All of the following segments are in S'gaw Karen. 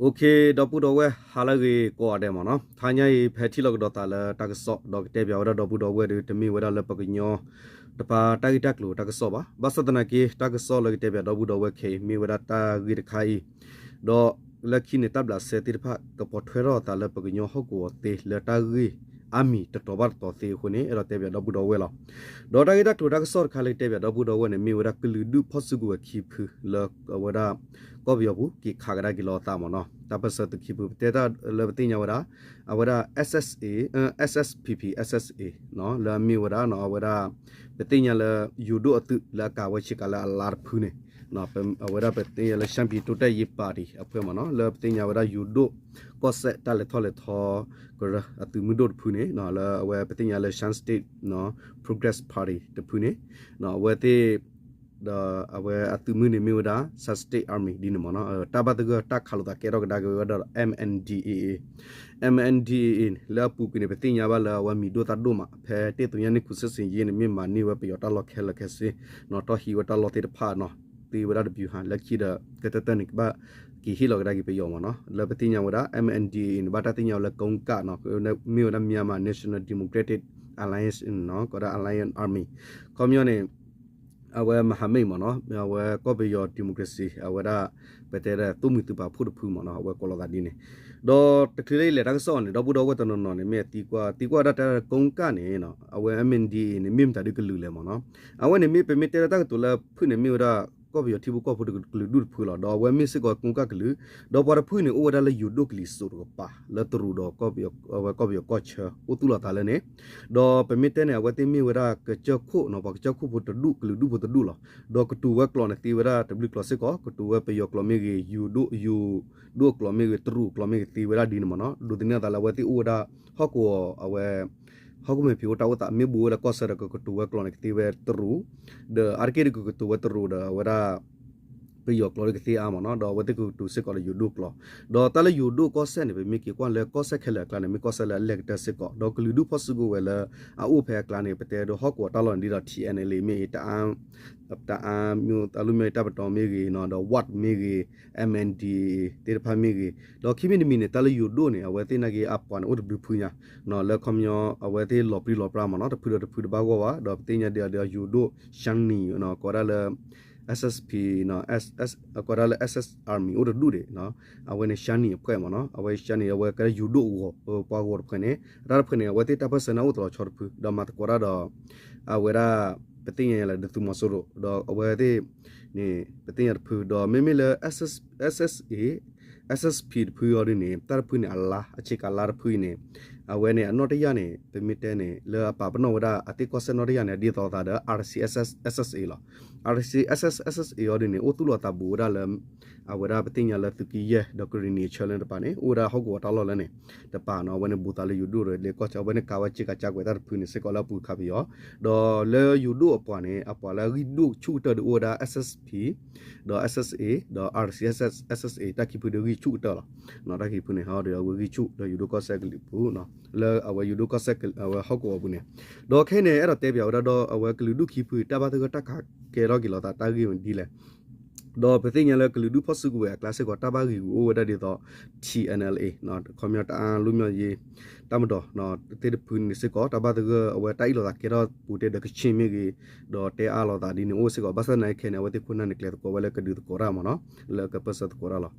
အိၣ်ခ့ ဒီပုၢ်ဒီဝဲၢ် ဟါလၢအဂ့ၤကိးဂၤဒဲးမ့ၢ်နီၤ. တဟါညါအံၤ ဖဲထံၣ်လိာ်ကဒီးသးလၢတၢ်ကစီၣ် ဒီးကတဲပၠးဝဲဒၣ်ဒီပုၢ်ဒီဝဲၢ်ဒီး တမ့ၢ်ဝဲဒၣ်လၢပှၤကညီတပၤတၢ်ဂ့ၢ်တၢ်ကျိၤတၢ်ကစီၣ်ဘၣ်. ဘၣ်ဆၣ်သနာ်က့ တၢ်ကစီၣ်လၢကတဲပၠးဒီပုၢ်ဒီဝဲၢ်ခဲအံၤ မ့ၢ်ဝဲဒၣ်တၢ်ဂ့ၢ်တခါအံၤ, ဒီးလၢခံန့ၣ် တၢ်ဘျးစဲသ့ၣ်တဖၣ် ကပိာ်ထွဲထီၣ်အသးလၢပှၤကညီဟီၣ်ကဝီၤသ့ လၢတၢ်ဂ့ၢ်အါမံၤတတီၤဘၣ်တတီၤသ့အဃိန့ၣ် အဲၣ်ဒိးတဲပၠးဒီပုၢ်ဒီဝဲၢ်လီၤ. ဒီးတၢ်ဂ့ၢ်တၢ်ကျိၤတၢ်ကစီၣ်တခါလၢကတဲပၠးဒီပုၢ်ဒီဝဲၢ်န့ၣ် မ့ၢ်ဝဲဒၣ်ကလုာ်ဒူၣ်ဖီၣ်စုကဝဲၤခံဖုလၢအဝဲဒၣ် ကီၢ်ပယီၤပူၤ က့ၤခးကဒါက့ၤလီၤအသးမ့ၢ်နီၤ. တၢ်ပၢၢ်ဆၢသုးခံဖု ပတဲတၢ်လၢပသ့ၣ်ညါဝဲဒၣ် အဝဲဒၣ် SSA, SSPP SSA လၢအမ့ၢ်ဝဲဒၣ် အဝဲဒၣ် ပသ့ၣ်ညါလၢယိၤဒိၣ်အသုးလၢအကၤဝဲဆ့ကၤလၢအလါတဖုန့ၣ် အဝဲဒၣ်ပသ့ၣ်ညါလၢ ရှမ်းပြည်တိုးတက်ရေးပါတီ အဖွဲ့မ့ၢ်နီၤ လၢပသ့ၣ်ညါဝဲဒၣ်ယိၤဒိၣ်ကီၢ်စဲၣ်တၢ်လဲၤထီၣ်လဲၤထီ ကရၢအသုးမုၢ်ဒိၣ်တဖုန့ၣ် လၢအဝဲပသ့ၣ်ညါလၢ Shan State Progress Party တဖုန့ၣ် အဝဲသ့ၣ် ဒီးအဝဲအသုးမုၢ်န့ၣ်မ့ၢ်ဝဲဒၣ် Shan State Army ဒ်န့ၣ်မ့ၢ်နီၤ. တၢ်ဘၣ်သဂၢၢ်တၢ်ခးလိာ်သးကဲထီၣ်ကဒါက့ၤဝဲဒၣ်ဒီး MNDAA, MNDAA လၢအပူၤကွံာ်န့ၣ် ပသ့ၣ်ညါဘၣ်လၢအဝဲမံၤဒိၣ်သၣ်ဒိၣ်မး ဖဲတ့ၢ်သုးညါန့ၣ် ခုးစစ်ဆင်ရေးန့ၣ် မ့ၢ်မၤန့ၢ်ဝဲပယီၤတၢ်လီၢ်ခဲလၢာ်ခဲဆ့ နီၤထီၣ်ဟံးဝဲတၢ်လီၢ်သ့ၣ်တဖၣ်နီၤ သ့ဝဲဒၣ်တဘျုးဟါ လၢခံဒီး ကတၢၢ်တၢၢ်န့ၣ် ကဘၣ်က့ၤဟ့ၣ်လီၤကဒါက့ၤပယီၤမ့ၢ်နီၤ. လၢပသ့ၣ်ညါဝဲဒၣ် MNDAA န့ၣ် ဘၣ်တၢ်သ့ၣ်ညါဝဲလၢ ကိုးကန့် နီၤ မ့ၢ်ဝဲဒၣ် Myanmar National Democratic Alliance နီၤ ကိးဒၣ် Alliance Army ခီပညီန့ၣ် အဝဲ မဟာမိတ် မ့ၢ်နီၤ အဝဲကီၢ်ပယီၤ democracy အဝဲဒၣ် ပတဲဒၣ် သိၣ်မှံၤသုးပာ်ဖှိၣ်တဖုမ့ၢ်နီၤ အဝဲကိးလီၤသးဒ်န့ၣ် ဒီးတချုးလၢယလဲၤတၢ်ကစီၣ်အီၤန့ၣ် ဒီပုၢ်ဒီဝဲၢ်တနီၤနီၤန့ၣ် မ့ၢ်အသံကွၢ် သံကွၢ်ဒၣ်တဲ ကိုးကန့် န့ၣ် အဝဲ MNDAA န့ၣ် မ့ၢ်မတၤဒ်ကလုာ်လဲၣ်မ့ၢ်နီၤ. အဝဲန့ၣ်မ့ၢ် ပမ့ၢ်တဲလၢတၢ်ကတိၤလၢဖုၣ်န့ၣ် မ့ၢ်ဝဲဒၣ် ကီၢ်ပယီၤထံဖိကီၢ်ဖိတကလုာ်ဒူၣ်တဖုလီၤ. ဒီးအဝဲမ့ၢ်စ့ၢ်ကီး ကိုးကန့် ကလုာ် ဒီးပှၤတဖုန့ၣ် အိၣ်ဝဲဒၣ်လၢယိၤဒိၣ်ကလံၤစိးတကပၤ လၢတရူးဒီး ကီၢ်ပယီၤကီၢ်ဆၢအိၣ်သူၣ်လီၤသးလၢန့ၣ် ဒီးပမ့ၢ်တဲန့ၣ် အဝဲသ့ၣ်မ့ၢ်ဝဲဒၣ်ကစၢၢ်ခိၣ်နီၤ ပှၤကစၢၢ်ခိၣ်ဖိတဒူၣ် ကလုာ်ဒူၣ်ဖိတဒူၣ်လီၤ. ဒီးကတိၤဝဲကျိာ်န့ၣ်သ့ဝဲဒၣ်တဘျုးကျိာ်စ့ၢ်ကီး ကတိၤဝဲပယီၤကျိာ်မ့ၢ်ဂ့ၤ ယိၤဒိၣ်အကျိာ်မ့ၢ်ဂ့ၤ တရူးအကျိာ်မ့ၢ်ဂ့ၤ သ့ဝဲဒၣ်ဒ်န့ၣ်မ့ၢ်နီၤ. ဒိးသန့ၤအသးလၢအဝဲသ့ၣ်အိၣ်ဝဲဒၣ် ဟီၣ်ကဝီၤအဝဲ ဟီၣ်ခိၣ်မဲာ်ဖံးအိၣ်တၢ်အိၣ်သး မ့ၢ်ဘူးဝဲလၢကီၢ်ဆၢဒီး ကကတိၤဝဲကျိာ်န့ၣ် ကသ့ဝဲတရူး ဒီးအါတက့ၢ်ဒီးကကတိၤဝဲတရူးဒီးအဝဲဒၣ် ပယီၤကျိာ်ဒီးကသ့အါမ့ၢ်နီၤ. ဒီးအဝဲသ့ၣ်ကကတိၤစ့ၢ်ကီးဒီးယိၤဒိၣ်ကျိာ် ဒီးတၢ်လၢယိၤဒိၣ်ကီၢ်စဲၣ်န့ၣ် ပမ့ၢ်က့ၤကွၢ်လၢကီၢ်စဲၣ်ခဲလၢာ်အကျါန့ၣ် မ့ၢ်ကီၢ်စဲၣ်လၢအလဲၢ်ကတၢၢ်စ့ၢ်ကီး ဒီးကလုာ်ဒူၣ်ဖီၣ်စုကဝဲၤလၢအအိၣ်ဖဲအကျါန့ၣ် ပတဲဒိးဟီၣ်ကဝီၤတၢ်လီၢ်န့ၣ် ဒ်သိး TNLA မ့ၢ်ဂ့ၤ တအါ တအါ တၢ်လူမ့ၢ်တၢ်ပတီၢ်မ့ၢ်ဂ့ၤနီၤ ဒီး ဝပ် မ့ၢ်ဂ့ၤ MNDAA သ့ၣ်တဖၣ်မ့ၢ်ဂ့ၤ ဒီးခံမံၤတမံၤန့ၣ် တၢ်လၢယိၤဒိၣ်န့ၣ် အဝဲသ့ၣ်နာ်က့အပှၤန့ၣ် အိၣ်တဘျုးဖုညါ လၢခီပညီ အဝဲသ့ၣ်လီၤပြံလီၤပြါမ့ၢ်နီၤ တဖုဒီးတဖုတဘၣ်ဂီၢ်ဘၣ် ဒီးပသ့ၣ်ညါဒ်အံၤဒီးယိၤဒိၣ် ရှမ်းနီၤ ကိးဒၣ်လၢ SSP ကိးဒၣ်လၢ SS Army အိၣ်တဒူၣ်ဒံး အဝဲန့ၣ် ရှမ်းနီၤ အဖွဲ့မ့ၢ်နီၤ အဝဲ ရှမ်းနီၤ အဝဲကဲယိၤဒိၣ်အဂီၤ ပှၤဂီၤတဖုန့ၣ် တၢ်တဖုန့ၣ် အဝဲသ့ၣ်တၢ်ပၢၢ်ဆၢန့ၣ်အိၣ်သလီၤဆီတဖု ဒီးမၤသကိးတၢ်ဒီး အဝဲဒၣ် ပသ့ၣ်ညါလၢဒုးသုးမီၤစိရိၤ ဒီးအဝဲသ့ၣ်န့ၣ် ပသ့ၣ်ညါတဖု ဒီးမ့မ့ၢ်လၢ SSA SSP တဖုအီၤဒ်န့ၣ် တၢ်တဖုန့ၣ် အလါ အဆ့ကၤလါတဖုအံၤန့ၣ် အဝဲန့ၣ် အနီၢ်တယၢ်န့ၣ် ပမ့ၢ်တဲန့ၣ် လၢအပာ်ပနီၣ်ဝဲဒၣ်အသ့ၣ်ကီၢ်စဲၣ်နီၢ်တယၢ်န့ၣ် ဒ်သိးသးဒီး RCSS/SSA လီၤ. RCSS/SSA အီၤဒ်န့ၣ် အိၣ်သူၣ်လီၤသးဘူးဝဲဒၣ်လၢ အဝဲဒၣ်ပသ့ၣ်ညါလၢသုးက့ယဲၢ် ဒီးကရံၣ်နံၤအဆၢလၢတပၤန့ၣ် အိၣ်ဝဲဒၣ်ဟီၣ်ကဝီၤတၢ်လီၢ်လၢန့ၣ် တပၤနီၤ အဝဲန့ၣ်ဘူးသးလၢယိၤဒိၣ်ဒီး လဲၤကီၢ်ဆၢ အဝဲန့ၣ်ကၤဝဲဆ့ကၤကၢ်ကွဲးတၢ်တဖုန့ၣ်စ့ၢ်ကီးလၢအပူၤခးပယီၤ ဒီးလၢယိၤဒိၣ်အပှၤန့ၣ် အပှၤလၢအဂံၢ်ဒိၣ်ဆူၣ်ကတၢၢ်ဒုးအိၣ်ဝဲဒၣ် SSP ဒီး SSA ဒီး RCSS/SSA တၢ်ခံဖုဒီးဂံၢ်ဆူၣ်ကတၢၢ်လီၤ. တၢ်ခံဖုန့ၣ် ဟီဒီးအဝဲဂံၢ်ဆူၣ်လၢယိၤဒိၣ်ကီၢ်စဲၣ်ကလုာ်ပူၤ လၢအဝဲယိၤဒိၣ်ကီၢ်စဲၣ် အဝဲဟီၣ်ကဝီၤပူၤန့ၣ် ဒီးခဲအံၤန့ၣ် အဲၣ်ဒိးတဲပၠးဝဲဒၣ်ဒီး အဝဲကလုာ်ဒူၣ်ခံဖု တၢ်ဘၣ်သဂၢၢ်တၢ်ခးကဲထီၣ်က့ၤလိာ်သးတၢ်ဂ့ၢ်ဝဲဒ်လဲၣ် ဒီးပသ့ၣ်ညါလၢကလုာ်ဒူၣ်ဖီၣ်စုကဝဲၤအကျါစ့ၢ်ကီး တၢ်ဘၣ်ဂံာ်ဂူာ်အိၣ်ဝဲဒၣ်ဒ်သိး TNLA ခီပညီတအါလွံၢ်မၠီၣ်ယ့ တပ်မတော် သ့ၣ်တဖုန့ၣ်စ့ၢ်ကီး တၢ်ဘၣ်သဂၢၢ်အဝဲတၢ်အ့ၣ်လိာ်သးကဲထီၣ်ပူၤတဲဒီးကခ့ၣ်မ့ၢ်ဂ့ၤ ဒီးတဲအါလိာ်သးဒ်န့ၣ်အိၣ်စ့ၢ်ကီး ဘၣ်ဆၣ်သနာ်က့ခဲအံၤန့ၣ် အဝဲသ့ၣ်ခိၣ်နၢ်န့ၣ် ကျဲၤသကိးဝဲလၢကဒုးသကိးတၢ်မ့ၢ်နီၤ လၢကပၢၢ်ဆၢသကိးတၢ်လီၤ.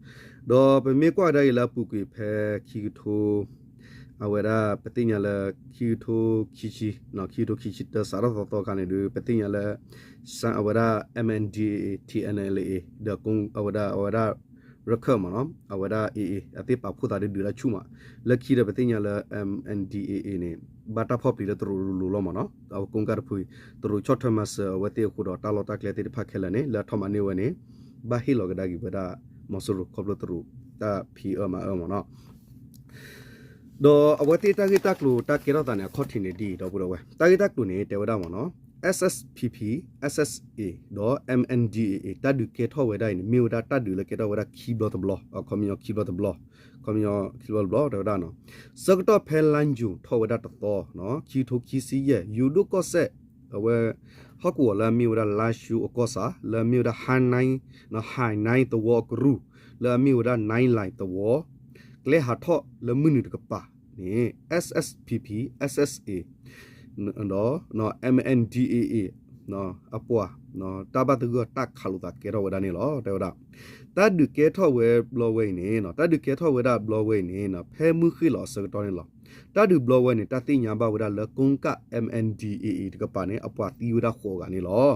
ဒီးပမ့ၢ်ကွၢ်ကဒါအံၤလၢအပူၤကွံာ်ဖဲခံကထိ အဝဲဒၣ်ပသ့ၣ်ညါလၢ ခံကထိခံဆံ ခံကထိခံဆံတၢ စးထီၣ်သီသီအခါန့ၣ်ဒီး ပသ့ၣ်ညါလၢ အဝဲဒၣ် MNDAA TNLA ဒီး အဝဲဒၣ် အဝဲဒၣ် ရခၢၣ်မ့ၢ်နီၤ အဝဲဒၣ် AA အသ့ၣ်ပာ်ဖှိၣ်သးဒုးဒုးတၢ်ဆူၣ်မး လၢခံဒီးပသ့ၣ်ညါလၢ MNDAA န့ၣ် ဘၣ်တၢ်ဖီၣ်ပျံၤလၢတရူးလိၤလိၤလီၤမ့ၢ်နီၤ အဝဲကိးကၢ်တဖု တရူးဆီၣ်ထွဲမၤစၢၤအဝဲသ့ၣ်အဃိဒီး တၢ်လီၢ်တၢ်ကျဲသ့ၣ်တဖၣ်ခဲလၢာ်န့ၣ် လၢအထီၣ်မၤန့ၢ်ဝဲန့ၣ် ဘၣ်ဟ့ၣ်လီၤကဒါက့ၤဝဲဒၣ် မီၤစိရိၤ ခီဖျိတရူးတၢ်ဖံးအၢမၤအၢမ့ၢ်နီၤ ဒီးအဝဲသ့ၣ်တၢ်ဂ့ၢ်တၢ်ကျိၤတၢ်ကဲထီၣ်သးန့ၣ် အခီၣ်ထံးန့ၣ်ဒ်အံၤ ဒီပုၢ်ဒီဝဲၢ် တၢ်ဂ့ၢ်တၢ်ကျိၤန့ၣ် တဲဝဲဒၣ်မ့ၢ်နီၤ SSPP SSA ဒီး MNDAA တၢ်ဒုးကဲထီၣ်ဝဲဒၣ်အံၤန့ၣ် မ့ၢ်ဝဲဒၣ်တၢ်ဒုးလၢကဲထီၣ်ဝဲဒၣ်ခံဘျီတဘျီ အခီပညီခံဘျီတဘျီ ခီပညီခံဘျီတဘျီ တဲဝဲဒၣ်နီၤ ဆၢကတီၢ်ဖဲလါယူၤထီၣ်ဝဲဒၣ်တသီ ခံကထိခံဆံယဲၢ် ယိၤဒိၣ်ကီၢ်စဲၣ် အဝဲ ဟီၣ်ကဝီၤလၢအမ့ၢ်ဝဲဒၣ်လါၡိအကီၢ်ဆၣ် လၢအမ့ၢ်ဝဲဒၣ် ဟါနံ ဟါနံသဝီအကရူၢ် လၢအမ့ၢ်ဝဲဒၣ် Nine Line သဝီ ကျဲဟးထီၣ်လၢမုၢ်နုာ်တကပၤန့ၣ် SSPP SSA ဒီး MNDAA အပှၤ တၢ်ဘၣ်သဂၢၢ်တၢ်ခးလိာ်သးကဲထီၣ်ဝဲဒၣ်န့ၣ်လီၤ. တဲဝဲဒၣ် တၢ်ဒုးကဲထီၣ်ဝဲဘျီဝဲအံၤန့ၣ် တၢ်ဒုးကဲထီၣ်ဝဲဒၣ်ဘျီဝဲအံၤန့ၣ် ဖဲမုၢ်ဃ့ၢ်လီၤအဆၢကတီၢ်န့ၣ်လီၤ. တၢ်ဒုးဘျီဝဲန့ၣ် တၢ်သ့ၣ်ညါဘၣ်ဝဲဒၣ်လၢ ကိကၣ် MNDAA တကပၤန့ၣ် အပှၤသံဝဲဒၣ်ဃိးဂၤန့ၣ်လီၤ.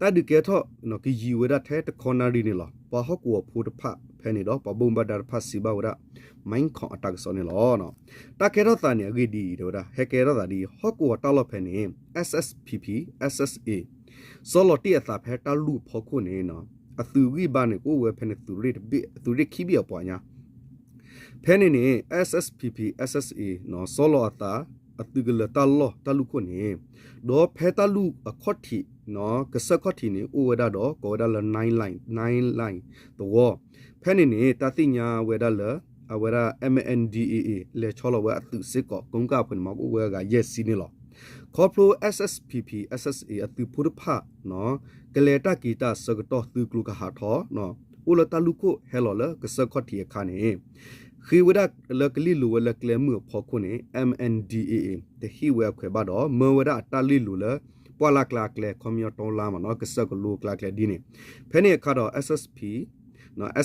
တၢ်ဒုးကဲထီၣ် ကယံာ်ဝဲဒၣ်ထဲတခီနၣ်ရံၣ်န့ၣ်လီၤ. ပှၤဟီၣ်ကဝီၤဖိတဖၣ်ဖဲန့ၣ်ဒီး ပှၤဘၣ်မူဘၣ်ဒါတဖၣ်စံးဘၣ်ဝဲဒၣ် မၢ်ခီၣ်အတၢ်ကစီၣ်န့ၣ်လီၤ. တၢ်ကဲထီၣ်သးန့ၣ် အဂ့ၢ်ဒ်အံၤ တဲဝဲဒၣ် ဟဲကဲထီၣ်သးဒ်အံၤ ဟီၣ်ကဝီၤတၢ်လီၢ်ဖဲန့ၣ် SSPP SSA စီလီၤတ့ၢ်အသးဖဲတၢ်လူၢ်အဖီခိၣ်န့ၣ် အသုးဂံၢ်ဘါန့ၣ် ကအိၣ်ဝဲဖဲန့ၣ် သုးရ့ၣ်ခံဘ့ၣ်အပှၤညါ ဖဲန့ၣ်န့ၣ် SSPP SSA စီလီၤအသး အသုးကလၢၤတၢ်လီၢ်တၢ်လူၢ်ခိၣ်န့ၣ် ဒီးဖဲတၢ်လူၢ်အခီၣ်ထံး ကစၢၢ်ခီၣ်ထံးန့ၣ် အိၣ်ဝဲဒၣ်ဒီး ကိးဝဲဒၣ်လၢ Nine Line Nine Line သဝီ ဖဲန့ၣ်န့ၣ် တၢ်သ့ၣ်ညါဝဲဒၣ်လၢ အဝဲဒၣ် MNDAA လဲၤဆီလီၤဝဲအသုးစ့ၢ်ကီး ကိကၣ်အဖဲန့ၣ်မ့ၢ် ကအိၣ်ဝဲအဂၤယဲၢ်ဆံန့ၣ်လီၤ. ခီဖျိ SSPP SSA အသုးဖိတဖၣ် ကလဲၤတၢ်က့ၤတၢ်အဆၢကတီၢ် သုးကျိၤကဟးထီၣ် အိၣ်လၢတၢ်လူၢ်ခိၣ်ဟဲလီၤလၢကစၢၢ်ခီၣ်ထံးအခါန့ၣ် ဃ့ဝဲဒၣ်လၢကလ့ၢ်လိၤဝဲလၢကျဲမုၢ်အဖီခိၣ်န့ၣ် MNDAA တဟ့ၣ်ဝဲအခွဲးဘၣ်ဒီး မၢဝဲဒၣ်အတၢ်လ့ၢ်လိၤလၢ ပှၢ်လၢ်ကျါအကျဲ ခီပညီတီလါမ့ၢ်နီၤ ကစၢၢ်ကလိကျါအကျဲဒ်န့ၣ် ဖဲန့ၣ်အခါဒီး SSP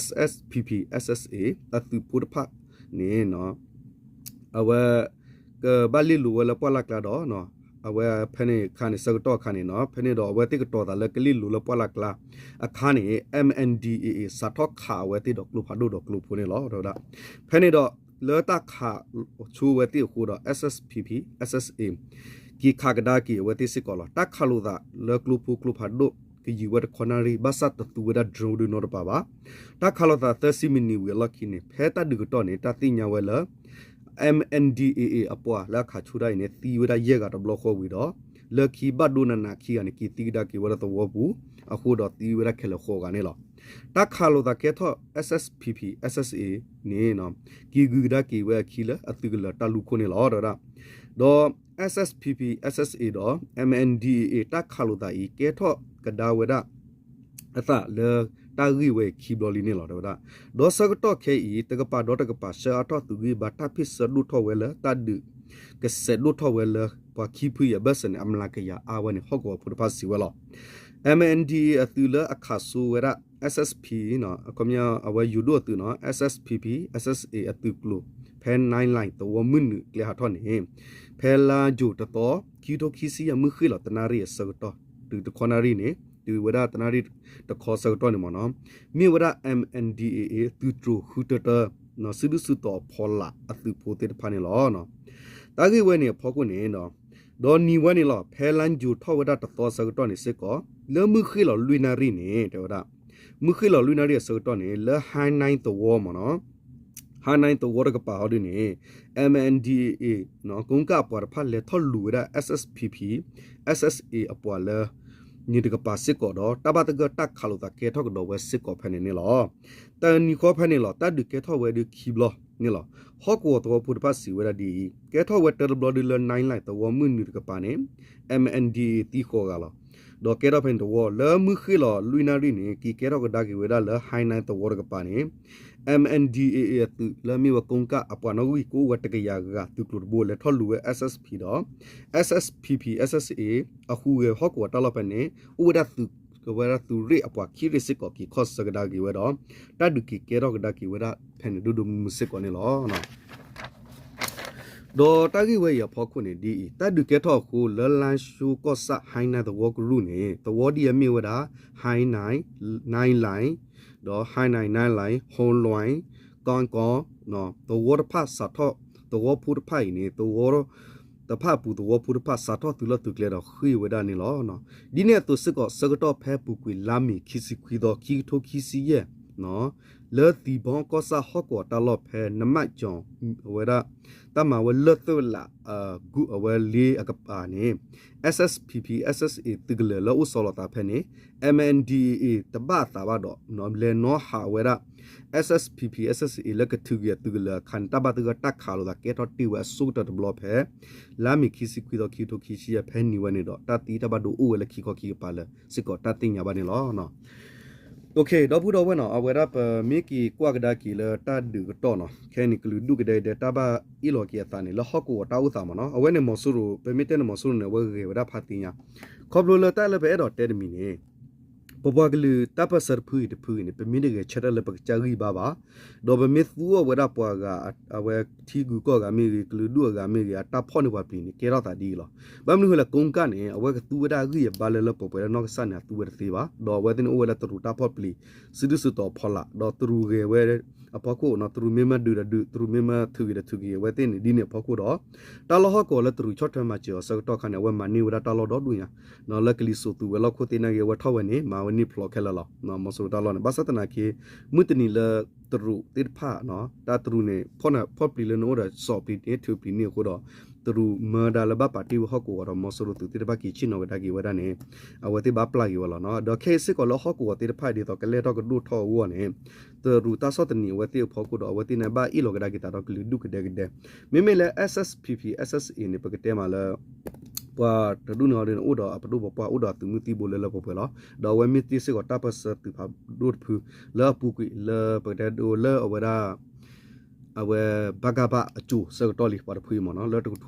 SSPP SSA အသုးဖိတဖၣ်န့ၣ် အဝဲ ကဘၣ်လ့ၢ်လိၤဝဲလၢပှၢ်လၢ်ကျါဒီး အဝဲဖဲန့ၣ်အခါန့ၣ် ဆၢကတီၢ်အခါန့ၣ်နီၤ ဖဲန့ၣ်ဒီးအဝဲသ့ၣ်ကတီၤသးလၢကလ့ၢ်လိၤလၢပှၢ်လၢ်ကျါအခါန့ၣ် MNDAA စးထီၣ်ခးအဝဲသ့ၣ်ဒီးကျိဖးဒိၣ်ဒီးကျိဖိန့ၣ်လီၤ. တဲဝဲဒၣ် ဖဲန့ၣ်ဒီး လၢတၢ်ခးဆိဝဲသ့ၣ်အဃိဒီး SSPP SSA က့ၤခးကဒါက့ၤအဝဲသ့ၣ်စ့ၢ်ကီးလီၤ. တၢ်ခးလိာ်သးလၢကျိဖိကျိဖးဒိၣ် ကယံာ်ဝဲတခီနၣ်ရံၣ် ဘၣ်ဆၣ်တသူဝဲဒၣ် drone ဒုးနီတပၤဘၣ်. တၢ်ခးလိာ်သးသၢဆံမံးနံးဝံၤအလီၢ်ခံန့ၣ် ဖဲတၢ်ဒုးကတီၢ်န့ၣ် တၢ်သ့ၣ်ညါဝဲလၢ MNDAA အပှၤလၢအခးဆိဒၣ်အံၤန့ၣ် သံဝဲဒၣ်ယဲၢ်ဂၤတဘျီဃီဝံၤဒီး လၢခံဘၣ်ဒိနးနးခံဂၤန့ၣ် က့ၤသံကဒါက့ၤဝဲဒၣ်သဝီပူၤ အဃိဒီးသံဝဲဒၣ်ခဲလၢာ်ဃိးဂၤန့ၣ်လီၤ. တၢ်ခးလိာ်သးကဲထီၣ် SSPP SSA န့ၣ် က့ၤဂုၤကဒါက့ၤဝဲအခံလၢအသုးကလၢၤတၢ်လူၢ်ခိၣ်န့ၣ်လီၤ. ဒီး SSPP SSA ဒီး MNDAA တၢ်ခးလိာ်သးအံၤ ကဲထီၣ်ကဒါဝဲဒၣ် အသးလၢတၢ်ဂ့ၢ်ဝဲအံၤခံဘျီလံန့ၣ်လီၤ. တဲဝဲဒၣ် ဒီးဆၢကတီၢ်ခဲအံၤ တကပၤဒီးတကပၤ ဆှၢအါထီၣ်သုးဂံၢ်ဘါ တၢ်ဖ့ၣ်ဆၢဒိၣ်ထီၣ်ဝဲလၢတၢ်ဒုး ကစဲးဒိၣ်ထီၣ်ဝဲလၢပှၤခံဖုယဲၢ်ဘၢၣ်စၢၤန့ၣ် အမျးကယၤအါဝဲန့ၣ် ဟီၣ်ကဝီၤဖိတဖၣ်စံးဝဲလီၤ. MNDAA အသုးလၢအခးဆိဝဲဒၣ် SSP အခီပညီအဝဲယိၤဒိၣ်အသုးနီၤ SSPP SSA အသုးကျိၤ ဖဲ Nine Line သဝီမုၢ်နုာ်ကျဲဟးထီၣ်န့ၣ် ဖဲလါယူၤတသီ ခံကထိခံဆံယဲၢ် မုၢ်ဃ့ၢ်လီၤတနၣ်ရံၣ်အဆၢကတီၢ် တုၤတခီနၣ်ရံၣ်န့ၣ် တုၤဝဲဒၣ်တနၣ်ရံၣ်တခီဆၢကတီၢ်န့ၣ်မ့ၢ်နီၤ မ့ၢ်ဝဲဒၣ် MNDAA သုးတြိၤဃုတၢတၢ စုဒုၣ်စုတီၤအဖီလာ်အသုးဖိသ့ၣ်တဖၣ်န့ၣ်လီၤ. တၢ်ဂ့ၢ်ဝဲန့ၣ်အဖီခိၣ်န့ၣ် ဒီးနံၤဝဲန့ၣ်လီၤ ဖဲလါယူၤထီၣ်ဝဲဒၣ်တသီဆၢကတီၢ်န့ၣ်စ့ၢ်ကီး လၢမုၢ်ဃ့ၢ်လီၤလွံၢ်နၣ်ရံၣ်န့ၣ် တဲဝဲဒၣ် မုၢ်ဃ့ၢ်လီၤလွံၢ်နၣ်ရံၣ်အဆၢကတီၢ်န့ၣ် လၢ High Nine သဝီမ့ၢ်နီၤ High Nine သဝီတကပၤဟီဒုန့ၣ် MNDAA ကိကၣ်အပှၤတဖၣ်လဲၤထီၣ်လူၤဝဲဒၣ် SSPP SSA အပှၤလၢ န့ၣ်တကပၤစ့ၢ်ကီးဒီး တၢ်ဘၣ်သဂၢၢ်တၢ်ခးလိာ်သးကဲထီၣ်ကဒီးဝဲစ့ၢ်ကီးဖဲန့ၣ်န့ၣ်လီၤ. တနံၤဃီဖဲန့ၣ်လီၤ တၢ်ဒုးကဲထီၣ်ဝဲဒုးခံဘျီန့ၣ်လီၤ. ဟီၣ်ကဝီၤသဝီဖိတဖၣ်စံးဝဲဒၣ်ဒ်အံၤ ကဲထီၣ်ဝဲတၢတဘျီဒုးလၢ Nine Line သဝီမုၢ်နုာ်တကပၤန့ၣ် MNDAA သံဃိးဂၤလီၤ. ဒီးကဲထီၣ်ဖဲန့ၣ်တဝီ လၢမုၢ်ဃ့ၢ်လီၤလွံၢ်နၣ်ရံၣ်န့ၣ် က့ၤကဲထီၣ်ကဒါက့ၤဝဲဒၣ်လၢ High Nine သဝီတကပၤန့ၣ် MNDAA အသုးလၢမ့ၢ်ဝဲကိကၣ်အပှၤနီၣ်ဂံၢ်ကအိၣ်ဝဲတကယၤဂၤ သုးကျိၤတဘိလဲၤထီၣ်လူၤဝဲ SSP ဒီး SSPP SSA အဟူးဂဲၤဟီၣ်ကဝီၤတၢ်လီၢ်ဖဲန့ၣ် အိၣ်ဝဲဒၣ်သုးကဝဲဒၣ်သုးရ့ၣ်အပှၤခံရ့ၣ်စ့ၢ်ကီးက့ၤခီၣ်ဆၢကဒါက့ၤဝဲဒီး တၢ်ဒုးက့ၤကဲထီၣ်ကဒါက့ၤဝဲဒၣ်ဖဲန့ၣ်ဒိၣ်ဒိၣ်မုၢ်မုၢ်စ့ၢ်ကီးန့ၣ်လီၤ. ဒီးတၢ်ဂ့ၢ်ဝဲအံၤအဖီခိၣ်န့ၣ်ဒ်အံၤ တၢ်ဒုးကဲထီၣ်အဃိ လၢလါၡိကီၢ်ဆၣ် High Nine သဝီကရူၢ်န့ၣ် သဝီဒ်အမ့ၢ်ဝဲဒၣ် High Nine, Nine Line ဒီး High Nine, Nine Line, Hong Loin, Kong Kong သဝီတဖၣ်စးထီၣ် သဝီဖိတဖၣ်အံၤန့ၣ် သဝီတဖၣ်အပူၤသဝီဖိတဖၣ် စးထီၣ်သုးလီၢ်သုးကျဲဒီးဃ့ၢ်ဝဲဒၣ်န့ၣ်လီၤ. ဒ်န့ၣ်အသိးစ့ၢ်ကီး ဆၢကတီၢ်ဖဲပူၤကွံာ်လါမ့ၤခံဆံခွံသီ ခံကထိခံဆံယဲၢ် လၢသံၣ်ဘီကီၢ်ဆၣ်ဟီၣ်ကဝီၤတၢ်လီၢ်ဖဲ နမၣ်ကၠီၤ အဝဲဒၣ် တၢ်မၤဝဲလၢၢ်သၢလး အဝဲလ့အကပၤန့ၣ် SSPP SSA သုးကလၢၤလၢအိၣ်ဆီလီၤသးဖဲန့ၣ် MNDAA တဘၣ်အသးဘၣ်ဒီး လဲၤနီၣ်ဟးဝဲဒၣ် SSPP SSA လၢကထုးက့ၤအသုးကလၢၤအခါန့ၣ် တၢ်ဘၣ်သဂၢၢ်တၢ်ခးလိာ်သးကဲထီၣ်တ့ၢ်ဝဲအဆိကတၢၢ်တဘျီဖဲ လါမ့ၤခံဆံခွံသီ ခံကထိခံဆံယဲၢ် ဖဲန့ၣ်ဝဲန့ၣ်ဒီး တၢ်သံတၢ်ဘၣ်ဒိအိၣ်ဝဲလၢခံခီခံကပၤလၢစ့ၢ်ကီးတၢ်သ့ၣ်ညါဘၣ်န့ၣ်လီၤ. ဒီပုၢ်ဒီဝဲၢ်နီၤ အဝဲဒၣ်ပမ့ၢ်က့ၤကွၢ်ကဒါက့ၤလၢတၢ်ဒုးကတီၢ်နီၤ ခဲအံၤန့ၣ် ကလုာ်ဒူၣ်ကဒဲကဒဲတၢ်ဘၣ်အ့ၣ်လိာ်က့ၤအသးန့ၣ် လၢဟီၣ်ကဝီၤတၢ်အိၣ်သးမ့ၢ်နီၤ အဝဲန့ၣ်မီၤစိရိၤ ပမ့ၢ်တဲန့ၣ်မီၤစိရိၤန့ၣ် အဝဲဂဲၤဝဲဒၣ်ဖးသ့ၣ်ညါ ခီဖျိလၢတၢ်လၢပအဲၣ်ဒိးတဲတမံၤန့ၣ် ပပှၤကလုာ်တၢ်ပၢၢ်ဆၢတဖုအံၤတဖုအံၤန့ၣ် ပမ့ၢ်တဂဲၤဆၢထၢၣ်လၢပကစၢ်ဂံၢ်ဘါဘၣ်, ဒီးပမ့ၢ်သူအီၤဝဲဒၣ်ပှၤဂၤ အဝဲထံဂုၤကီၢ်ဂၤမ့ၢ်ဂ့ၤ ကလုာ်ဒူၣ်အဂၤမ့ၢ်ဂ့ၤ အတၢ်ဖီၣ်န့ၢ်ပှၤပျံၤန့ၣ် ကဲထီၣ်သးဒ်အံၤလီၤ. ဘၣ်မနုၤဃိလဲၣ် ကိကၣ်န့ၣ် အဝဲကသူဝဲဒၣ်အဂံၢ်အဘါလၢလၢပှဲၤပှဲၤလၢနီၢ်ကစၢ်န့ၣ် အသူဝဲတသ့ဘၣ်, ဒီးအဝဲသ့ၣ်န့ၣ်အိၣ်ဝဲလၢတရူးတၢ်ဖီၣ်ပျံၤ စုဒုၣ်စုတီၤဖီလာ် ဒီးတရူးဂဲၤဝဲအဖီခိၣ်နီၤ တရူးမ့ၢ်မၤဒုးဒီးဒုး တရူးမ့ၢ်မၤထုးဂ့ၤဒီးထုးဂ့ၤ အဝဲသ့ၣ်န့ၣ် ဒ်န့ၣ်အဖီခိၣ်ဒီး တၢ်လီၢ်ဟီၣ်ကဝီၤလၢတရူးဆီၣ်ထွဲမၤစၢၤအီၤဆၢကတီၢ်ခါန့ၣ် အဝဲမၤန့ၢ်ဝဲဒၣ်တၢ်လီၢ်ဒီဒူၣ်ညါ လၢကလံၤစိးသူဝဲၤလီၢ်ခိၣ်သ့ၣ်နာ်က့ အဝဲထီၣ်ဝဲန့ၣ် မၤဝဲန့ၢ်ဖျိးခဲလၢာ်လီၤ. မီၤစိရိၤတၢ်လီၢ်န့ၣ် ဘၣ်ဆၣ်သနာ်က့ မုၢ်တနံၤလၢတရူးသ့ၣ်တဖၣ် တၢ်တရူးန့ၣ် ဖီၣ်ပျံၤလၢနအိၣ်ဒီးစီၤပျံၤန့ၣ် ထုးပျံၤန့ၢ်အဃိဒီး တရူးမၢဒၣ်လၢဘၣ်ပာ်တ့ၢ်ဝဲဟီၣ်ကဝီၤဒီး မီၤစိရိၤသုးသ့ၣ်တဖၣ်က့ၤဆ့ၣ်နီၤကဒါက့ၤဝဲဒၣ်န့ၣ် အဝဲသ့ၣ်ဘၣ်ပျၢ်က့ၤဝဲလီၤနီၤ. ဒီးခဲအံၤစ့ၢ်ကီးလၢဟီၣ်ကဝီၤသ့ၣ်တဖၣ်ဒ်သိးကလဲၢ်ထီၣ်ကဒိၣ်ထီၣ်အဂီၢ်န့ၣ် တရူးတၢ်ဆီၣ်သနံးအဝဲသ့ၣ်အဖီခိၣ်ဒီး အဝဲသ့ၣ်န့ၣ်ဘၣ်အ့ၣ်လိာ်ကဒါက့ၤသးဒီးကလုာ်ဒူၣ်ကဒဲကဒဲ မ့မ့ၢ်လၢ SSPP SSA န့ၣ် ပကတဲမးလၢ ပှၤတဒူၣ်န့ၣ်အီၤဒ်န့ၣ် အိၣ်ဒီးအပဒိၣ်ပပှၢ် အိၣ်ဒီးအသုးမုၢ်သံၣ်ဘိလၢလၢပှဲၤပှဲၤလီၤ. ဒီးအဝဲမ့ၢ်တ့ၢ်စ့ၢ်ကီးတၢ်ပၢၢ်ဆၢသုးဖးဒိၣ်တဖု လၢအပူၤကွံာ်လၢပကတဲဒိလၢအဝဲဒၣ် အဝဲ ဘကဖ အစိၤဆၢကတီၢ်လံ ပှၤတဖုအံၤမ့ၢ်နီၤ လၢတကထိ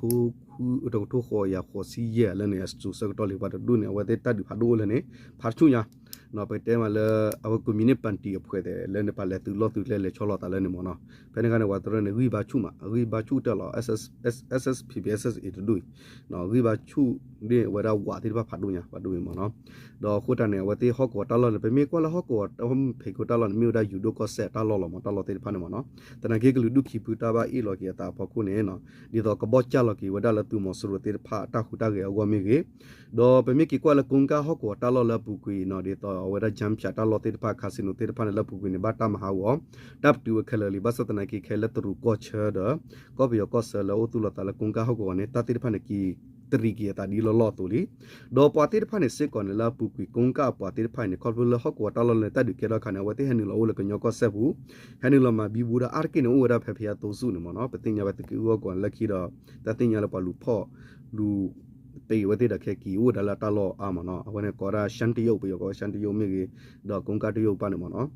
ဃိးယၤဃိးဆံယဲၢ်လၢန့ၣ် အစိၤဆၢကတီၢ်လံ ပှၤတဒူၣ်န့ၣ် အဝဲသ့ၣ်တၢ်ဒုးဖးဒိၣ်အိၣ်လၢန့ၣ် ဖးတဆူၣ်ညါ ပကတဲမးလၢ အဝဲ communist party အဖှဲးသဲးလၢန့ၣ် ပှၤလဲၤသုးလီၢ်သုးကျဲလဲၤဆီလီၤသးလၢန့ၣ်မ့ၢ်နီၤ ဖဲန့ၣ်အခါန့ၣ် ပှၤတရၢန့ၣ် ဂံၢ်ဘါဆူၣ်မး အဂံၢ်ဘါဆူၣ်တၢ်လီၤ SSPP SSA တဒူၣ်အံၤ ဂံၢ်ဘါဆူၣ်န့ၢ်အဝဲဒၣ်ဝးသ့ၣ်တဖၣ်ဖးဒိၣ်ညါ ပှၤဒိၣ်အံၤမ့ၢ်နီၤ ဒီးအဃိတၢ်န့ၣ် အဝဲသ့ၣ်ဟီၣ်ကဝီၤတၢ်လီၢ်န့ၣ် ပမ့ၢ်ကွၢ်လၢဟီၣ်ကဝီၤတၢ်ဖီခိၣ်တၢ်လီၢ်န့ၣ် မ့ၢ်ဝဲဒၣ်ယူၤဒိၣ်ကီၢ်စဲၣ်တၢ်လီၢ်လီၤမ့ၢ် တၢ်လီၢ်သ့ၣ်တဖၣ်န့ၣ်မ့ၢ်နီၤ သနာ်က့ကလုာ်ဒူၣ်ခံဖုတၢ်ဘၣ်အ့ၣ်လိာ်က့ၤအသးအဖီခိၣ်န့ၣ် ဒ်သိးကဘီၣ်ကၢ်လီၤက့ၤဝဲဒၣ်လၢသုးမီၤစိရိၤသ့ၣ်တဖၣ်အတၢ်ဟူးတၢ်ဂဲၤအဂီၢ်မ့ၢ်ဂ့ၤ ဒီးပမ့ၢ်က့ၤကွၢ်လၢကိကၣ်ဟီၣ်ကဝီၤတၢ်လီၢ်လၢအပူၤကွံာ်နီၤ ဒ်သိးအဝဲဒၣ် ကၠၢဖၠးတၢ်လီၢ်သ့ၣ်တဖၣ် casino သ့ၣ်တဖၣ်န့ၣ် လၢအပူၤကွံာ်န့ၣ် ဘၣ်တၢ်မၤဟးဂီၤ တၢ်ပတုာ်ဝဲခဲလၢာ်လံ ဘၣ်ဆၣ်သနာ်က့ခဲလၢာ်တရူးကီၢ်ဆၢဒီး ကီၢ်ပယီၤကီၢ်ဆၢလၢအိၣ်သူၣ်လီၤသးလၢကိကၣ်ဟီၣ်ကဝီၤန့ၣ် တၢ်သ့ၣ်တဖၣ်န့ၣ် က့ၤတရံးက့ၤအသးဒ်လီၢ်လီၢ်အသိးလံ ဒီးပှၤသ့ၣ်တဖၣ်န့ၣ်စ့ၢ်ကီးန့ၣ် လၢအပူၤကွံာ်ကိကၣ်အပှၤသ့ၣ်တဖၣ်အံၤန့ၣ် ခီဖျိလၢဟီၣ်ကဝီၤတၢ်လီၢ်လၢတၢ်ဒုးကဲထီၣ်အခါန့ၣ် အဝဲသ့ၣ်ဟဲနုာ်လီၤအိၣ်လၢကညီကီၢ်စဲၣ်ပူၤ ဟဲနုာ်လီၤမၤဘံဘူဒီး အါတက့ၢ်န့ၣ် အိၣ်ဝဲဒၣ်ဖဲဘုရားသုံးဆူန့ၣ်မ့ၢ်နီၤ ပသ့ၣ်ညါဝဲသုးက့ၢ်အူအီၣ်ကဝီၤန့ၣ် လၢခံဒီး တၢ်သ့ၣ်ညါလၢပှၤလူၤဖီၣ် လူၤ ပ့ၤဝဲသ့ၣ်ဒီးခဲက့ၤအိၣ်ဝဲဒၣ်လၢအတၢ်လီၢ်အါမ့ၢ်နီၤ အဝဲန့ၣ်ကိးဝဲဒၣ် ရှမ်းတရုတ် ပယီၤကိးဝဲ ရှမ်းတရုတ် မ့ၢ်ဂ့ၤ ဒီးကိကၣ်တရုတ်ပၣ်န့ၣ်မ့ၢ်နီၤ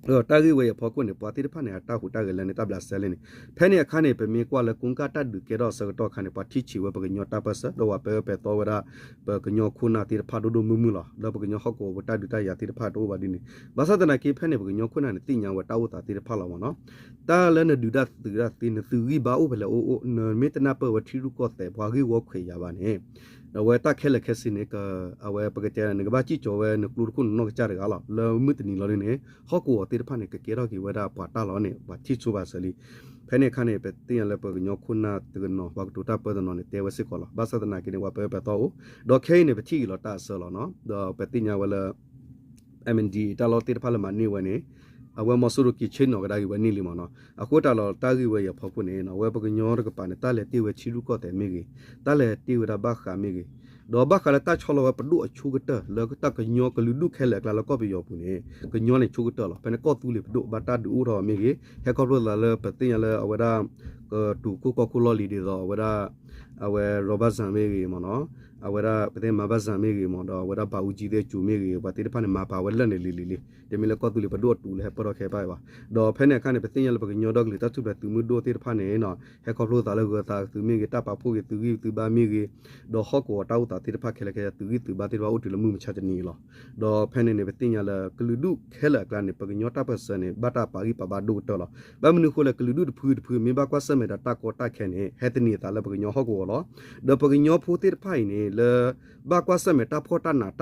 ဒီးတၢ်ဂ့ၢ်ဝဲအံၤအဖီခိၣ်န့ၣ် ပှၤသ့ၣ်တဖၣ်န့ၣ် အတၢ်ဟူးတၢ်ဂဲၤလၢန့ၣ် တၢ်ဘျးစဲလံန့ၣ် ဖဲန့ၣ်အခါန့ၣ် ပမ့ၢ်ကွၢ်လၢကိကၣ်တၢ်ဒုးကဲထီၣ်အဆၢကတီၢ်အခါန့ၣ် ပှၤထံၣ်ဆံးဝဲပကညီတၢ်ပၢၢ်ဆၢ ဒီးပှၤပၢပှဲၤသီဝဲဒၣ် ပကညီခိၣ်နၢ်သ့ၣ်တဖၣ်ဒိၣ်ဒိၣ်မုၢ်မုၢ်လီၤ. လၢပကညီဟီၣ်ကဝီၤပူၤတၢ်ဒုးတၢ်ယၤသ့ၣ်တဖၣ်တအိၣ်ဘၣ်ဒ်န့ၣ် ဘၣ်ဆၣ်သနာ်က့ဖဲန့ၣ် ပကညီခိၣ်နၢ်န့ၣ် သ့ၣ်ညါဝဲတၢ်အိၣ်သးသ့ၣ်တဖၣ်လီၤမ့ၢ်နီၤ တၢ်လၢနဒုးတၢ်သုးတၢ်သ့ နသုးဂံၢ်ဘါအိၣ်ဖဲလဲၣ်အိၣ်အိၣ် နမ့ၢ်တနၢ်ပၢၢ်ဝဲထံရူၢ်ကီၢ်သဲး ပှၤဂ့ၢ်ဝီခွဲးယာ်ဘၣ်န့ၣ် အဝဲတၢ်ခဲလၢာ်ခဲဆ့န့ၣ် အဝဲပကတဲ နကဘၣ်စံၣ်ကၠီၤဝဲ နကျိတခိၣ်နနီၢ်ကစၢ်တဂၤလီၤ လၢမုၢ်တနံၤလီၤဒ်န့ၣ် ဟီၣ်ကဝီၤသ့ၣ်တဖၣ်န့ၣ် ကကဲထီၣ်က့ၤဝဲဒၣ်ပှၤတၢ်လီၢ်န့ၣ် ပှၤထံၣ်ဆိပာ်စၢၤလံ ဖဲန့ၣ်အခါန့ၣ် ပသ့ၣ်ညါလၢပကညီခိၣ်နၢ်တနီၤ ပှၤကတိၤတၢ်ပၢတနီၤန့ၣ် တဲဝဲစ့ၢ်ကီးလီၤ. ဘၣ်ဆၣ်သနာ်က့န့ၣ် ပှၤပၢပၢၤသီအိၣ် ဒီးခဲအံၤန့ၣ် ပထံၣ်က့ၤလီၤတၢ်အဆၢလီၤနီၤ ဒီးပသ့ၣ်ညါဝဲလၢ MNDAA တၢ်လီၢ်သ့ၣ်တဖၣ်လၢမၤန့ၢ်ဝဲန့ၣ် အဝဲမီၤစိရိၤက့ၤဆ့ၣ်နီၤကဒါက့ၤဝဲန့ၢ်လံမ့ၢ်နီၤ အဃိတၢ်လီၤတၢ်ဂ့ၢ်ဝဲအံၤအဖီခိၣ်န့ၣ် အဝဲပကညီတကပၤန့ၣ် တၢ်လဲၤတ့ၢ်ဝဲထံရူၢ်ကီၢ်သဲးမ့ၢ်ဂ့ၤ တၢ်လဲၤတ့ၢ်ဝဲဒၣ်ဘၣ်ဃးမ့ၢ်ဂ့ၤ ဒီးဘၣ်ဃးလၢတၢ်ဆီလီၤဝဲပဒိၣ်အဆိကတၢၢ် လၢတၢ်ကညီကလုာ်ဒူၣ်ခဲလၢာ်အကျါလၢကီၢ်ပယီၤပူၤန့ၣ် ကညီန့ၣ်ဆိကတၢၢ်လီၤ. ဖဲန့ၣ်ကီၢ်သူလ့ၤပဒိၣ်ဘၣ်တၢ်ဒုးအိၣ်ထီၣ်မ့ၢ်ဂ့ၤ ဟဲခီဖျိသးလၢပသ့ၣ်ညါလၢအဝဲဒၣ် ကတူၢ်ခိၣ်ကီၢ်ခိၣ်လီၢ်လံၤဒ်သိး အဝဲဒၣ် အဝဲ ရီဘၣ်စၣ် မ့ၢ်ဂ့ၤမ့ၢ်နီၤ အဝဲဒၣ်ပသ့ၣ်မၤဘၣ်စၣ်မ့ၢ်ဂ့ၤမ့ၢ် ဒီးအဝဲဒၣ်ဘၣ်အူကၠံသ့ၣ်အစိၤမ့ၢ်ဂ့ၤ ပှၤသ့ၣ်တဖၣ်န့ၣ် မၤပာ်ဝဲလၢာ်န့ၣ်လံၤလံၤလံၤ တမ့ၢ်လၢကီၢ်သူလ့ၤပဒိၣ်အတူးလၢဟဲပၢၢ်ထီၣ်ခဲဘၣ်ဘၣ်. ဒီးဖဲန့ၣ်အခါန့ၣ် ပသ့ၣ်ညါလၢပကညီဒီကလုာ်တၢ်ထူၣ်ဖျဲးသုးမုၢ်ဒိၣ်သ့ၣ်တဖၣ်န့ၣ်နီၤ ဟဲခီဖျိသးလၢဂၢၤသးသုးမ့ၢ်ဂ့ၤ တၢ်ပာ်ဖှိၣ်က့ၤသုးဂံၢ်သုးဘါမ့ၢ်ဂ့ၤ ဒီးဟီၣ်ကဝီၤတၢ်အိၣ်သးသ့ၣ်တဖၣ်ခဲလၢာ်ခဲဆ့ သုးဂံၢ်သုးဘါသ့ၣ်တဖၣ်အိၣ်တုၤလၢမုၢ်မဆါတနံၤအံၤလီၤ. ဒီးဖဲန့ၣ်န့ၣ် ပသ့ၣ်ညါလၢ ကလုာ်ဒူၣ်ခဲလၢာ်အကျါန့ၣ် ပကညီတၢ်ပၢၢ်ဆၢန့ၣ် ဘၣ်တၢ်ပာ်ဂံၢ်ပာ်ဘါဒိၣ်ကတၢၢ်လီၤ. ဘၣ်မနုၤအဃိလဲၣ် ကလုာ်ဒူၣ်တဖုတဖု မ့ၢ်ဘၣ်ကွၢ်ဆၢၣ်မဲာ်ဒီးတၢ်ကီတၢ်ခဲန့ၣ် ဟဲသန့ၤအသးလၢပကညီဟီၣ်ကဝီၤလီၤ. ဒီးပကညီဖိသ့ၣ်တဖၣ်အံၤန့ၣ် လၢ ဘၣ်ကွၢ်ဆၢၣ်မဲာ်တၢ်ဖှီၣ်တၢ်နး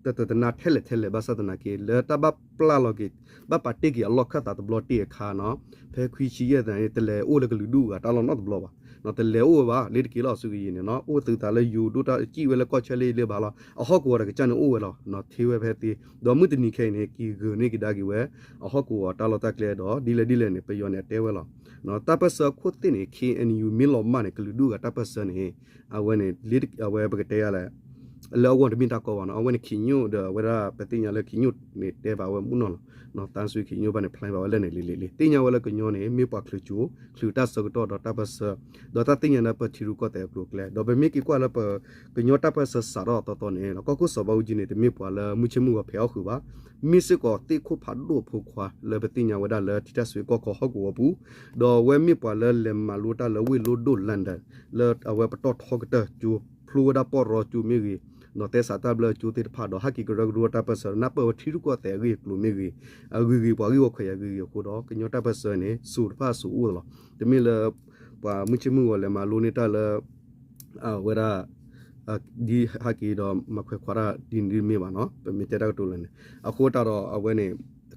တၢ် တတနါထဲလဲၣ်ထဲလဲၣ် ဘၣ်ဆၣ်သနာ်က့ လၢတၢ်ဘၣ်ပျၢ်လီၤက့ၤ ဘၣ်ပာ်တ့ၢ်က့ၤအလီၢ်ခၢၣ်သးတဘျီတ့ၢ်အခါနီၤ ဖဲခွံဆံယဲၢ်သးန့ၣ် တလဲၤအိၣ်လၢကလုာ်ဒူၣ်အဂၤတၢ်လီၢ်နီတဘျီဘၣ်. တလဲၤအိၣ်ဝဲဘၣ် လ့ၤတက့ၤလီၤအစုကယံၤန့ၣ်နီၤ အိၣ်သုးသးလၢယိၤဒိၣ်တၢ်စံၣ်ဝဲလၢကီၢ်ချၢလၢယလၢဘၣ်လီၤ အဟီၣ်ကဝီၤတကစၢ်န့ၣ်အိၣ်ဝဲလီၤ ထ့ဝဲဖဲသ့ ဒီးမုၢ်တနံၤခဲအံၤန့ၣ် က့ၤဂုာ်န့ၢ်ကဒါက့ၤဝဲ အဟီၣ်ကဝီၤတၢ်လီၢ်တၢ်ကျဲဒီး ဒ်လဲၣ်ဒ်လဲၣ်န့ၣ် ပယီၤန့ၣ် အတဲဝဲလီၤ. တၢ်ပၢၢ်ဆၢအခိၣ်သ့ၣ်န့ၣ် KNU မ့ၢ်လီၤမၢ်န့ၣ် ကလုာ်ဒူၣ်အဂၤတၢ်ပၢၢ်ဆၢန့ၣ် အဝဲန့ၣ် အဝဲပကတဲယၤလဲၣ် လၢအဂီၢ်တမ့ၢ်တၢ်ကီဘၣ်နီၤ. အဝဲန့ၣ် ခံညိၣ်ဒီး အဝဲဒၣ်ပသ့ၣ်ညါလၢ ခံညိၣ်န့ၣ် တဲဘၣ်ဝဲမုၢ်နီၢ်လီၤ. တၢ်စူခံညိၣ်ဘၣ်န့ၣ် ဖျါဘၣ်ဝဲလၢန့ၣ်လံၤလံၤလံၤ. သ့ၣ်ညါဝဲလၢကညီန့ၣ် မ့ၢ်ပှၤချုးကၠိ ချုးတၢ်ဆၢကတီၢ်ဒီးတၢ်ပၢၢ်ဆၢ, ဒီးတၢ်သ့ၣ်ညါလၢပထံရူၢ်ကီၢ်သဲးအကျိၤအကျဲ, ဒီးပမ့ၢ်က့ၤကွၢ်လၢပကညီတၢ်ပၢၢ်ဆၢစးထီၣ်အသီသီန့ၣ် ကီၢ်ခိၣ်စီၤဘးအူကၠံန့ၣ် တမ့ၢ်ပှၤလၢမုၢ်ဆ့ၣ်မုၢ်ဂီၤဖဲးအီၣ်ဃုာ်ဘၣ်. မ့ၢ်စ့ၢ်ကီးသ့ၣ်ခိၣ်ဖးဒိၣ်ဖိခွါလၢပသ့ၣ်ညါဝဲဒၣ်လၢထံတၢ်ဆွ့ကီၢ်ခီဟီၣ်ကဝီၤပူၤ, ဒီးအဝဲမ့ၢ်ပှၤလၢလဲၤမၤလိတၢ်လၢဝ့ၢ်လိဒိၣ် London လၢအဝဲပတီၢ်ထီကတၢၢ်ကၠိ ဖျိဝဲဒၣ်ပီၢ်ရီကၠိမ့ၢ်ဂ့ၤ, ဒီးသဲစးတၢ်ဘျၢကၠိသ့ၣ်တဖၣ် ဒီးဟဲက့ၤကရၢကရိတၢ်ပၢၢ်ဆၢ နၢ်ပၢၢ်ဝဲထံရူၢ်ကီၢ်သဲးအဂ့ၢ်အကျိၤမ့ၢ်ဂ့ၤ, အဂ့ၤဂ့ၤ ပှၤဂ့ၢ်ဝီခွဲးယာ်ဂ့ၤဂ့ၤအဃိဒီး ကညီတၢ်ပၢၢ်ဆၢန့ၣ် စိၤတဖၣ်စိၤအိၣ်လီၤ. တမ့ၢ်လၢ ပှၤမုၢ်ဆ့ၣ်မုၢ်ဂီၤလဲၤမၤလိန့ၢ်တၢ်လၢ အဝဲဒၣ် ဒ်ဟဲက့ၤဒီးမၤခွဲးခွါတၢ်ဒ်န့ၣ်ဒ်မ့ၢ်ဘၣ်နီၤ, ပမ့ၢ်တဲတၢ်ကတိၤလၢာ်န့ၣ်. အဃိတၢ်ဒီးအဝဲန့ၣ်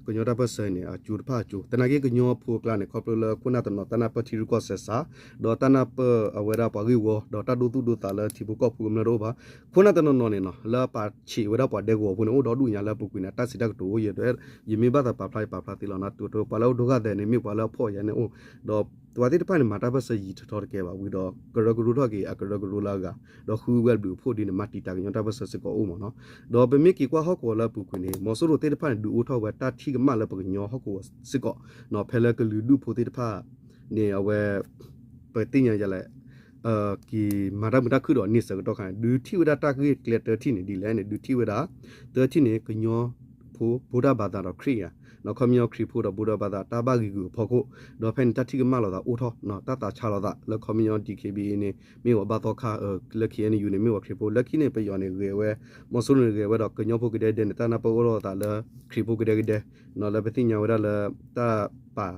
ကညီတၢ်ပၢၢ်ဆၢန့ၣ် အကၠိတဖၣ်အကၠိ သနာ်က့ကညီဖိအကျါန့ၣ် ခီဖျိလၢခိၣ်နၢ်တနီၤ တၢ်နၢ်ပၢၢ်ထံရူၢ်ကီၢ်သဲးစး, ဒီးတၢ်နၢ်ပၢၢ်အဝဲဒၣ်ပှၤဂ့ၢ်ဝီ ဒီးတၢ်ဒိသူၣ်ဒိသးလၢထံဖိကီၢ်ဖိကမျၢၢ်တအိၣ်ဘၣ်. ခိၣ်နၢ်တနီၤနီၤန့ၣ်နီၤ လၢပာ်ဆံးဝဲဒၣ်ပှၤဒဲကဝီၤဖိန့ၣ် အိၣ်ဒီဒူၣ်ညါလၢအပူၤကွံာ်န့ၣ် တၢ်စံးတၢ်ကတိၤအိၣ်ယဲဒီး ယမ့ၢ်ဘၣ်သးပာ်ဖျါယပာ်ဖျါသ့လီၤနီၤ. ပှၤလၢအိၣ်ဒိၣ်ဂၢ်သဲးန့ၣ် မ့ၢ်ပှၤလၢအဖှီၣ်ယာ်န့ၣ်အိၣ်, ဒီးပှၤသ့ၣ်တဖၣ်န့ၣ် မၤတၢ်ပၢၢ်ဆၢယံာ်ထီၣ်တကဲဘၣ်ဝံၤဒီး ကရၢကရိထီၣ်က့ၤအကရၢကရိလၢအဂၤ, ဒီးဃုဝဲဘျုးအဖှိၣ်ဒ်န့ၣ် မၤတံာ်တာ်ကညီတၢ်ပၢၢ်ဆၢစ့ၢ်ကီးအိၣ်မ့ၢ်နီၤ. ဒီးပမ့ၢ်က့ၤကွၢ်ဟီၣ်ကဝီၤလၢအပူၤကွံာ်န့ၣ် မီၤစိရိၤသ့ၣ်တဖၣ်န့ၣ် ဒုးအိၣ်ထီၣ်ဝဲတၢ်ထံၣ်ကမၣ်လၢပကညီဟီၣ်ကဝီၤစ့ၢ်ကီး, ဖဲလၢကလုာ်ဒူၣ်ဖိသ့ၣ်တဖၣ်န့ၣ် အဝဲ ပသ့ၣ်ညါယဲလဲၣ် က့ၤမၤတၢ်မုာ်တၢ်ခုၣ်ဒီးန့ၣ်ဆၢကတီၢ်ခါန့ၣ် ဒုးထံၣ်ဝဲဒၣ်တၢ်ဂ့ၢ်ကျဲတၢထံၣ်န့ၣ်ဒ်လဲၣ်န့ၣ် ဒုးထံၣ်ဝဲဒၣ် တၢထံၣ်န့ၣ် ကညီဖိ ဗုဒ္ဓဘာသာ ဒီးခရစ်ယာန်, ခီပညီခရံာ်ဖိဒီး ဗုဒ္ဓဘာသာ တၢ်ဘၣ်ဂ့ၤဂုာ်အဖီခိၣ်, ဒီးဖဲန့ၣ်တၢ်ထံၣ်ကမၣ်လိာ်သးအိၣ်ထီၣ်, တၢ်သးဆါလိာ်သးလၢခီပညီ DKBA န့ၣ် မ့ၢ်ဝဲဘါသီခါ, လၢ KNU န့ၣ် မ့ၢ်ဝဲခရံာ်ဖိ, လၢခံန့ၣ် ပယီၤန့ၣ်ဂဲၤဝဲ, မီၤစိရိၤန့ၣ်ဂဲၤဝဲဒီး ကညီဖိကဒဲကဒဲန့ၣ် တၢ်နၢ်ပၢၢ်အိၣ်ထီၣ်သးလၢခရံာ်ဖိကဒဲကဒဲ, လၢပသ့ၣ်ညါဝဲဒၣ်လၢ တၢ်ပာ်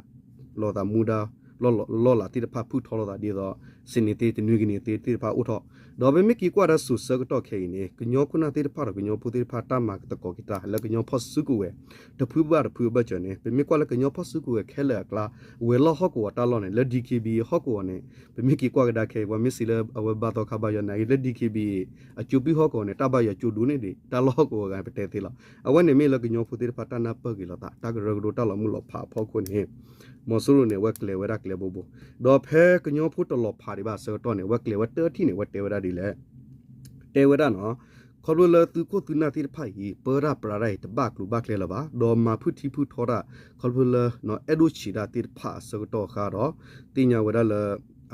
လိာ်သးမူဒါ လီၢ်လၤသ့ၣ်တဖၣ် ဖုၣ်ထီလိာ်သးဒ်သိး စနေသ့ တနွံဂ့ၤန့ၣ်သ့သ့ၣ်တဖၣ်အိၣ်ထီၣ်, ဒီးပမ့ၢ်က့ၤကွၢ်ဒၣ်စိၤဆၢကတီၢ်ခဲအံၤန့ၣ် ကညီခိၣ်နၢ်သ့ၣ်တဖၣ်ဒီးကညီဖိသ့ၣ်တဖၣ် တၢ်မၤသကိးက့ၤတၢ်လၢကညီဖီၣ်စုကဝဲၤ တဖုဘၣ်တဖုအဘၢၣ်စၢၤန့ၣ် ပမ့ၢ်ကွၢ်လၢကညီဖီၣ်စုကဝဲၤခဲလၢာ်အကျါ ဝဲၤလီၢ်ဟီၣ်ကဝီၤတၢ်လီၢ်န့ၣ် လၢ DKBA ဟီၣ်ကဝီၤန့ၣ် ပမ့ၢ်က့ၤကွၢ်ကဒါခဲအံၤ ပှၤမ့ၢ်စံးလၢအဝဲဘါသီခါဘါယွၤန့ၣ် လၢ DKBA အကၠိပံၢ်ဟီၣ်ကဝီၤန့ၣ် တၢ်ဘါယွၤကၠိဒိၣ်န့ၢ်ဒံး တၢ်လီၢ်ဟီၣ်ကဝီၤဂၤန့ၣ် ပတဲသ့လီၤ. အဝဲန့ၣ်မ့ၢ်လၢကညီဖိသ့ၣ်တဖၣ် တၢ်နၢ်ပၢၢ်က့ၤလိာ်သး တၢ်ကရၢကရိတၢ်လီၤမုၢ်လီၤဖးအဖီခိၣ်န့ၣ် မီၤစိရိၤန့ၣ် အဝဲကျဲၤဝဲဒၣ်ကျဲဘိဘိ, ဒီးဖဲကညီဖိတလီၤဖးဒံးဘၣ်အဆၢကတီၢ်န့ၣ် အဝဲကျဲၤဝဲတၢထံၣ်န့ၣ် အဝဲတဲဝဲဒၣ်ဒ်လဲၣ်, တဲဝဲဒၣ်နီၤ, ခီဖျိလၢသုးခိၣ်သုးနၢ်သ့ၣ်တဖၣ်အံၤ ပၢတၢ်ပြးတၢ်အံၤ တဘၣ်ကျိၤဘၣ်ကျဲလၢၤဘၣ်, ဒီးမၤဖုၣ်ထံဖုၣ်ထီတၢ် ခီဖျိလၢ အဲၣ်ဒိးဆံးတၢ်သ့ၣ်တဖၣ်အဆၢကတီၢ်ဃါဒီး သ့ၣ်ညါဝဲဒၣ်လၢ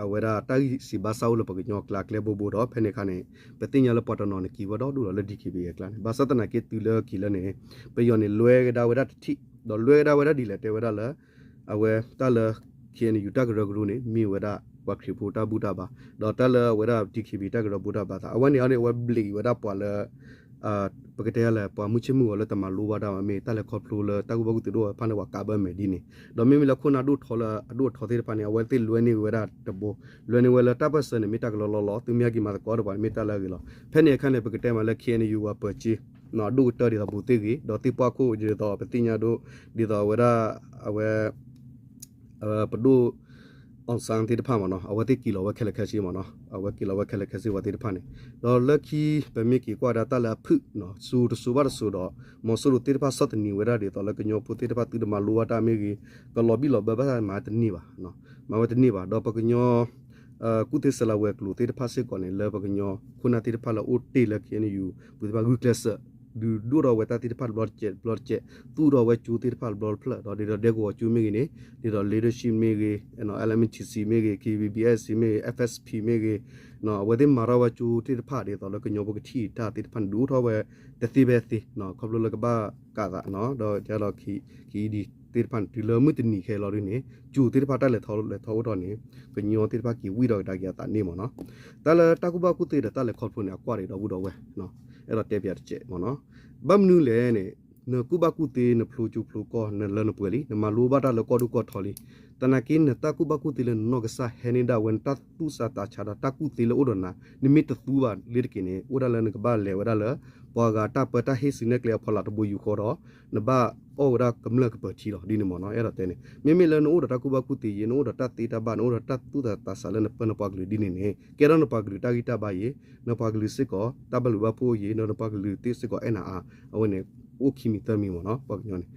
အဝဲဒၣ်တၢ်ဂံၢ်စံးဘါစၢ်အိၣ်လၢပကညီအကျါကျဲဘိဘိဒီး ဖဲန့ၣ်အခါန့ၣ် ပသ့ၣ်ညါလၢပှၤတနီၤန့ၣ်က့ၤဝဲဒီဒူၣ်လီၤလၢ DKBA အကျါန့ၣ် ဘၣ်ဆၣ်သနာ်က့တုၤလၢက့ၤလၢန့ၣ် ပယီၤန့ၣ်လွဲကဒါဝဲဒၣ်တထံၣ် ဒီးလွဲကဒါဝဲဒၣ်ဒ်လဲၣ်တဲဝဲဒၣ်လၢ အဝဲတၢ်လၢ KNU တၢ်ကရၢကရိန့ၣ် မ့ၢ်ဝဲဒၣ်ပှၤခရံာ်ဖိတၢ်ဘူၣ်တၢ်ဘါ, ဒီးတၢ်လၢအဝဲဒၣ် DKBA တၢ်ကရၢဘူၣ်တၢ်ဘါသး အဝဲန့ၣ်အန့ၣ် အဝဲဘျးက့ၤဝဲဒၣ်ပှၤလၢ ပကတဲလဲၣ် ပှၤမုၢ်ဆ့ၣ်မုၢ်ဂီၤလၢတမၤလိဘၣ်တၢ်မး မ့ၢ်တၢ်လဲၤခီဖျိလၢတၢ်ကူၣ်ဘၣ်ကူၣ်သ့တအိၣ်ဝဲဖၣ်န့ၣ် ပှၤကးဘၢမဲာ်ဒ်န့ၣ်, ဒီးမ့မ့ၢ်လၢခိၣ်နၢ်ဒိၣ်ထီလၢအဒိၣ်အထီသ့ၣ်တဖၣ်န့ၣ် အဝဲသ့ၣ်လွဲန့ၢ်ဝဲဒၣ်တဘိ, လွဲန့ၢ်ဝဲလၢတၢ်ပၢၢ်ဆၢန့ၣ် မ့ၢ်တၢ်ကလီလီလီၤ သုမ့ၢ်ဟဲက့ၤမၤသကိးဒီးပှၤန့ၣ် မ့ၢ်တၢ်လၢအဂ့ၤလီၤ. ဖဲန့ၣ်အခါန့ၣ် ပကတဲမးလၢ KNU ပှၤပၢၤက့ အဒိၣ်ကတၢၢ်ဒ်သိးဘူးသ့ၣ်ဂ့ၤ ဒီးသ့ၣ်ပှၢ်ခိၣ်ဒ်သိး ပသ့ၣ်ညါဒိၣ် ဒ်သိးအဝဲဒၣ် အဝဲ ပဒိၣ် အောင်ဆန်း သ့ၣ်တဖၣ်မးနီၤ အဝဲသ့ၣ်က့ၤလီၤဝဲခဲလၢာ်ခဲဆ့မးနီၤ အဝဲက့ၤလီၤဝဲခဲလၢာ်ခဲဆ့ဝဲသ့ၣ်တဖၣ်န့ၣ်, ဒီးလၢခံ ပမ့ၢ်က့ၤကွၢ်ဒၣ်တၢ်လၢအဖုၣ် စိၤတစိၤဘၣ်တစိၤဒီး မီၤစိရိၤသ့ၣ်တဖၣ်ဆီၣ်သနံးဝဲဒၣ်ဒ်သိးလၢကညီဖိသ့ၣ်တဖၣ်သုတမၤလိဘၣ်တၢ်မ့ၢ်ဂ့ၤ ကလီၤဘံၣ်လီၤဘၢဘၣ်မၤတန့ၢ်ဘၣ်, မၤဝဲတန့ၢ်ဘၣ် ဒီးပကညီ ကူၣ်သ့စလၤဝဲၤကျိၤသ့ၣ်တဖၣ်စ့ၢ်ကီးန့ၣ် လၢပကညီခိၣ်နၢ်သ့ၣ်တဖၣ်လၢအိၣ်တ့ၢ်လၢ KNU ပူၤသ့ၣ်တဖၣ်ဂုာ်ကျဲးစၢး ဒုးဒိၣ်ထီၣ်ဝဲတၢ်သ့ၣ်တဖၣ်တဘျီတကဲးတဘျီတကဲး သူၣ်ထီၣ်ဝဲကၠိသ့ၣ်တဖၣ်တဘျီတဖျၢၣ် ဒီးဒ်သိးဒဲကဝီၤကၠိမ့ၢ်ဂ့ၤန့ၣ် ဒ်သိး leadership မ့ၢ်ဂ့ၤ L M T C မ့ၢ်ဂ့ၤ K B B S မ့ၢ်ဂ့ၤ F S P မ့ၢ်ဂ့ၤ အဝဲသ့ၣ်မၤထီၣ်ဝဲကၠိသ့ၣ်တဖၣ်ဒ်သိးလၢကညီဖိကထံၣ် တၢ်သ့ၣ်တဖၣ်န့ၣ် ဒုးအိၣ်ထီၣ်ဝဲတသ့ဖဲသ့ ခီဖျိလၢကဘၣ်ကးသး ဒီးကဒီး ကဒသ့ၣ်တဖၣ်န့ၣ် တုၤလၢမုၢ်တနံၤခဲလီၤဒ်န့ၣ် ကၠိသ့ၣ်တဖၣ်တၢ်လဲၤထီၣ်လဲၤထီအိၣ်ထီၣ်န့ၣ် ကညီသ့ၣ်တဖၣ်က့ၤဝံၣ်ဒီးကဒါက့ၤအသးန့ၣ်မးနီၤ. တၢ်လၢတၢ်ကူၣ်ဘၣ်ကူၣ်သ့ဒီးတၢ်လဲၤခီဖျိန့ၣ် အကွၢ်ဒံးဒီပုၢ်ဒီဝဲၢ် အဲၣ်ဒိးတဲပၠးတစဲးမးနီၤ. ဘၣ်မနုၤလဲၣ်န့ၣ် နကူၣ်ဘၣ်ကူၣ်သ့ နဖျိကၠိဖျိကီၢ် နလၢနပှဲၤလံ နမၤလိဘၣ်တၢ်လၢကီၢ်ဒိၣ်ကီၢ်ထီလံ. သနာ်က့နတၢ်ကူၣ်ဘၣ်ကူၣ်သ့လၢနနီၢ်ကစၢ်ဟဲန့ၢ်ဒၣ်ဝဲ နတၢ်သူၣ်စၢ်သးဆါဒီးတၢ်ကူၣ်သ့လၢအိၣ်ဒီးနၤ နမ့ၢ်တသူဘၣ်လ့ၤတက့ၢ်န့ၣ် အိၣ်ဒၣ်လၢနကဘၣ်လဲၤဝဲဒၣ်လၢ ပှၤဂၤတၢ်ပၢတၢ်ဟ့ၣ်စုနဲၣ်ကျဲအဖီလာ်တဘိယူၢ်ဃီဒီး နဘၣ်အီၣ်ဝဲဒၣ်ကမျၢၢ်ကပၢၤထံလီၤ ဒ်န့ၣ်မးနီၤ. အဲၣ်ဒိးတဲန့ၣ် မ့မ့ၢ်လၢနအိၣ်ဒီးတၢ်ကူၣ်ဘၣ်ကူၣ်သ့ယဲ နအိၣ်ဒီးတၢ်သ့တၢ်ဘၣ် နအိၣ်ဒီးတၢ်သူၣ်စၢ်သးဆါလၢနပၢနပှၤကလုာ်ဒ်န့ၣ်န့ၣ် ကဲထီၣ်နပှၤကလုာ်တၢ်ဂံၢ်တၢ်ဘါယဲ နပှၤကလုာ်စ့ၢ်ကီး တၢ်ဘၣ်လိာ်ဘၣ်ဖှိၣ်ယဲ ဒီးနပှၤကလုာ်သ့ၣ်စ့ၢ်ကီးအဲၣ်နၤအါ အဝဲန့ၣ် အိၣ်ခံမံၤသၢမံၤမးနီၤ ပှၤကညီန့ၣ်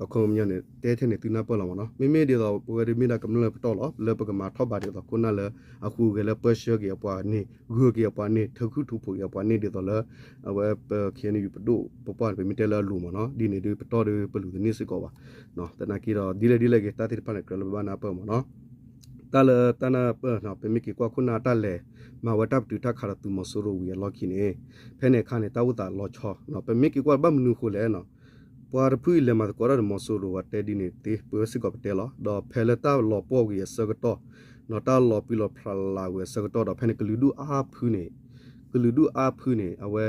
အခီပညီန့ၣ် တဲထဲန့ၣ်သုနၢ်ပၢၢ်လီၤမ့ၢ်နီၤ. မ့မ့ၢ်ဒ်သိး ပဝဲဒၣ်မ့ၢ်ဒၣ်ကမျၢၢ်ပတီၢ်လီၤ လၢပကမၤထီၣ်ဘးဒ်သိးခိၣ်နၢ်လၢ အဃုဂဲၤလၢပၢဆှၢက့ၤအပှၤန့ၣ် ဂုၤက့ၤအပှၤန့ၣ် ထုးခုထူးဖိးက့ၤအပှၤန့ၣ်ဒ်သိးလၢ အဝဲပ ခ့ၣ်အဲၣ်ယူၣ် ပဒိၣ်ပပှၢ်န့ၣ် ပမ့ၢ်တဲလၢအလိၤမ့ၢ်နီၤ ဒ်န့ၣ်ဒုးပတီၢ်ဒုးပလူၤတန့ၢ်စ့ၢ်ကီးဘၣ်. သနာ်က့ဒီး ဒ်လဲၣ်ဒ်လဲၣ်ဂ့ၤ တၢ်သ့ၣ်တဖၣ်န့ၣ် ကြၢးလၢပဘၣ်နၢ်ပၢၢ်မ့ၢ်နီၤ. တၢ်လၢတၢ်နၢ်ပၢၢ် ပမ့ၢ်က့ၤကွၢ်ခိၣ်နၢ်တၢ်လဲၤ မၤဝဲတၢ်ပတုာ်တၢ်ခးဒီးသုးမီၤစိရိၤဝံၤအလီၢ်ခံန့ၣ် ဖဲန့ၣ်အခါန့ၣ် တၢ်အိၣ်သးလီၤဆီ ပမ့ၢ်က့ၤကွၢ်ဘၣ်မနုၤအဃိလဲၣ်နီၤ. ပှၤတဖုအံၤလဲၤမၤသကိးတၢ်ဒီးမီၤစိရိၤဝံၤတဲဒ်န့ၣ်သ့ ပဝဲစ့ၢ်ကီးပတဲလီၤ. ဒီးဖဲလၢတၢ်လီၤပှီၢ်ဝံၤအဆၢကတီၢ် ဒီးတၢ်လီၤပံၤလီၤဖျးလးဝံၤအဆၢကတီၢ်ဒီး ဖဲန့ၣ်ကလုာ်ဒူၣ်အါဖုန့ၣ် ကလုာ်ဒူၣ်အါဖုန့ၣ် အဝဲ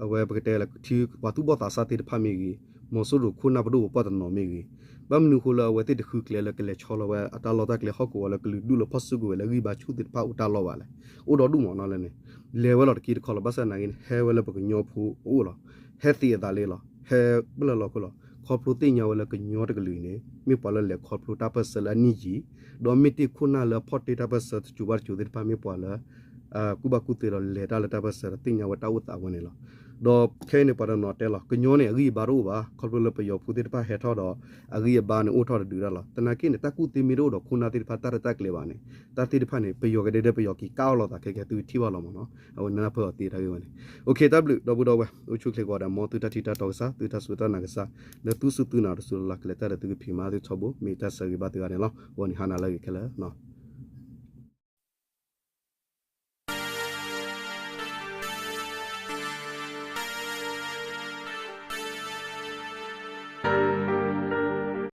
အဝဲပကတဲလၢထံပှၤသူၣ်ဘီၣ်သးစၢ်သ့ၣ်တဖၣ်မ့ၢ်ဂ့ၤ, မီၤစိရိၤခိၣ်နၢ်ပဒိၣ်ပပှၢ်တနီၤမ့ၢ်ဂ့ၤ, ဘၣ်မနုၤအဃိလၢအဝဲသ့ၣ်တဃုကျဲလၢကလဲၤဆီလီၤဝဲအတၢ်လီၢ်တၢ်ကျဲဟီၣ်ကဝီၤလၢ ကလုာ်ဒူၣ်လၢဖီၣ်စုကဝဲၤလၢအဂံၢ်ဘါဆူၣ်သ့ၣ်တဖၣ်အိၣ်တၢ်လီၢ်ဘၣ်လဲၣ်. အိၣ်ဒီဒူၣ်မ့ၢ်နီၤလၢန့ၣ် လဲၤဝဲလီၤတက့တခီလီၤ. ဘၣ်ဆၣ်သနာ်က့န့ၣ် ဟဲဝဲလၢပကညီဖိအအိၣ်လီၤ. ဟဲသ့အသးလံလီၤ. ဟဲပလၢၢ်လီၤခိၣ်လီၤ. ခီဖျိသ့ၣ်ညါဝဲလၢကညီတကလုာ်အံၤန့ၣ် မ့ၢ်ပှၤလၢလဲၤခီဖျိတၢ်ပၢၢ်ဆၢလၢအနံၣ်ယံာ်, ဒီးမ့ၢ်တ့ၢ်ခိၣ်နၢ်လၢအဖီၣ်တ့ၢ်တၢ်ပၢၢ်ဆၢတစိၤဘၣ်တစိၤသ့ၣ်တဖၣ် မ့ၢ်ပှၤလၢ ကူၣ်ဘၣ်ကူၣ်သ့ဒီးလဲၤတၢ်လၢတၢ်ပၢၢ်ဆၢဒီးသ့ၣ်ညါဝဲတၢ်အိၣ်သးဝဲန့ၣ်လီၤ. ဒီးခဲအံၤန့ၣ် ပှၤတနီၤတဲလီၤ ကညီန့ၣ် အဂံၢ်အဘါတအိၣ်ဘၣ်. ခီဖျိလၢပယီၤဖိသ့ၣ်တဖၣ်ဟဲထီၣ်ဒီး အဂံၢ်အဘါန့ၣ်အိၣ်ထီၣ်တဒုးတၢ်လီၤ. သနာ်က့န့ၣ် တၢ်ကူၣ်သ့မ့ၢ်တအိၣ်ဒီးခိၣ်နၢ်သ့ၣ်တဖၣ်တၢ်ရဲၣ်တၢ်ကျဲၤဘၣ်န့ၣ် တၢ်သ့ၣ်တဖၣ်န့ၣ် ပယီၤကဒဲဒဲပယီၤက့ၤကးအီၣ်လိာ်သးခဲကဲ သုကထံၣ်ဘၣ်လီၤမ့ၢ်နီၤ. အဝဲနၢ်ပၢၢ်အီၤသ့တၢ်ဂ့ၢ်ဝဲန့ၣ်. တၢ်ဘျုးဒီပုၢ်ဒီဝဲၢ် အိၣ်ဆူၣ်ချ့ကိးဂၤဒဲး မ်သုတၢ်ထံၣ်တၢ်တီကစၢ် သုတၢ်စူၢ်တၢ်နာ်ကစၢ် လၢသုစူၢ်သုနာ်တစိၤလၢ်လၢ် ကလဲၤတၢ်ဒီးသုကဖံးမၤသုထီဘိ မ့ၢ်တၢ်ဆၢဂ့ၤဘၣ်သုဂၤန့ၣ်လီၤ. ဂီၤနံၤဟါနၤလၢအဂ့ၤခဲလၢာ်